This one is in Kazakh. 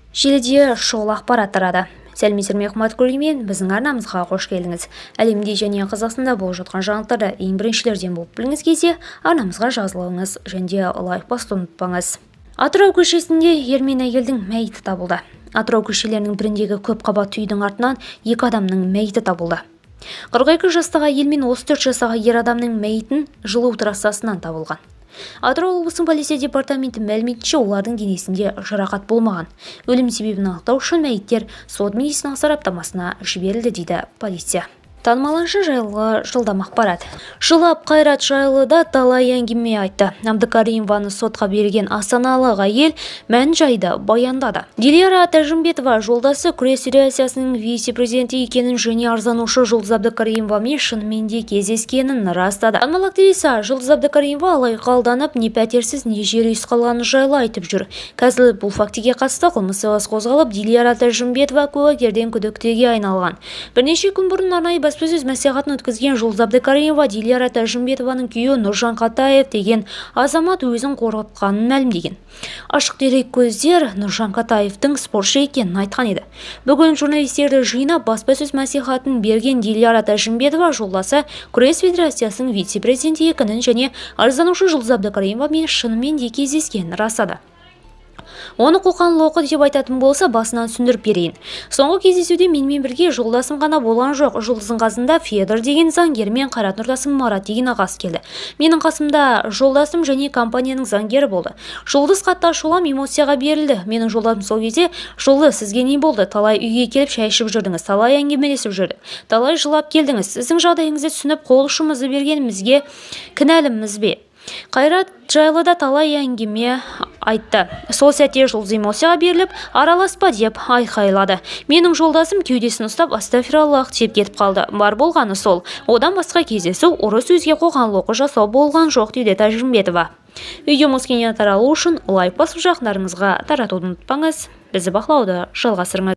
Желіде шұғыл ақпарат тарады. Сәлеметсіздер ме, қымбатты көрермен! Біздің арнамызға қош келдіңіз! Әлемде және Қазақстанда болып жатқан жаңалықтарды ең біріншілерден болып білгіңіз келсе, арнамызға жазылыңыз және де лайк басуды ұмытпаңыз. Атырау көшесінде ер мен әйелдің мәйіті табылды. Атырау көшелерінің біріндегі көп қабатты үйдің артынан екі адамның мәйіті табылды. 42 жастағы әйел мен 34 жастағы ер адамның мәйітін жылу трассасынан табылған. Атырау облысының полиция департаменті мәліметінше, олардың денесінде жарақат болмаған. Өлім себебін анықтау үшін мәйіттер сот медициналық сараптамасына жіберілді, дейді полиция. Танымал әнші жайлы жылдам ақпарат. Жылап, Қайрат жайлы да талай әңгіме айтты. Әбдікаримованы сотқа берген астаналық әйел мән-жайды баяндады. Диляра Тәжімбетова жолдасы күрес федерациясының вице-президенті екенін және арызданушы Жұлдыз Әбдікаримовамен шынымен де кездескенін растады. Танымал актриса Жұлдыз Әбдікаримова алаяққа алданып, не пәтерсіз, не жер үйсіз қалғаны жайлы айтып жүр. Қазір бұл фактіге қатысты қылмыстық іс қозғалып, Диляра Тәжімбетова куәгерден күдіктіге айналған. Бірнеше күн бұрын арнайы баспасөз мәслихатын өткізген Жұлдыз Әбдікаримова Диляра Тәжімбетованың күйеуі Нұржан Қатаев деген азамат өзін қорқытқанын мәлімдеген. Ашық дерек көздер Нұржан Қатаевтың спортшы екенін айтқан еді. Бүгін журналистерді жинап, баспасөз мәслихатын берген Диляра Тәжімбетова жолдасы күрес федерациясының вице-президенті екенін және арызданушы Жұлдыз Әбдікаримовамен шынымен де кездескенін растады. Оны қоқан-лоқы деп айтатын болса, басынан түсіндіріп берейін. Соңғы кездесуде менімен бірге жолдасым ғана болған жоқ. Жұлдыздың қасында Федор деген заңгер мен Қайрат Нұртастың Марат деген ағасы келді. Менің қасымда жолдасым және компанияның заңгері болды. Жұлдыз қатты ашуланып, эмоцияға берілді. Менің жолдасым сол кезде: «Жұлдыз, сізге не болды? Талай үйге келіп, шай ішіп жүрдіңіз, талай әңгімелесіп жүрдік, талай жылап келдіңіз. Сіздің жағдайыңызды түсініп, қол ұшымызды бергенімізге кінәліміз бе?» Қайрат жайлы да талай әңгіме айтты. Сол сәтте Жұлдыз эмоцияға беріліп, «Араласпа!» деп айқайлады. Менің жолдасым кеудесін ұстап, «Астафираллах» деп кетіп қалды. Бар болғаны сол. Одан басқа кездесу, ұры сөзге қоқан-лоқы жасау болған жоқ, дейді Тәжімбетова. Видеомыз кеңінен таралу үшін лайк басып, жақындарыңызға таратуды ұмытпаңыз. Бізді бақылауды жалғастырыңыз.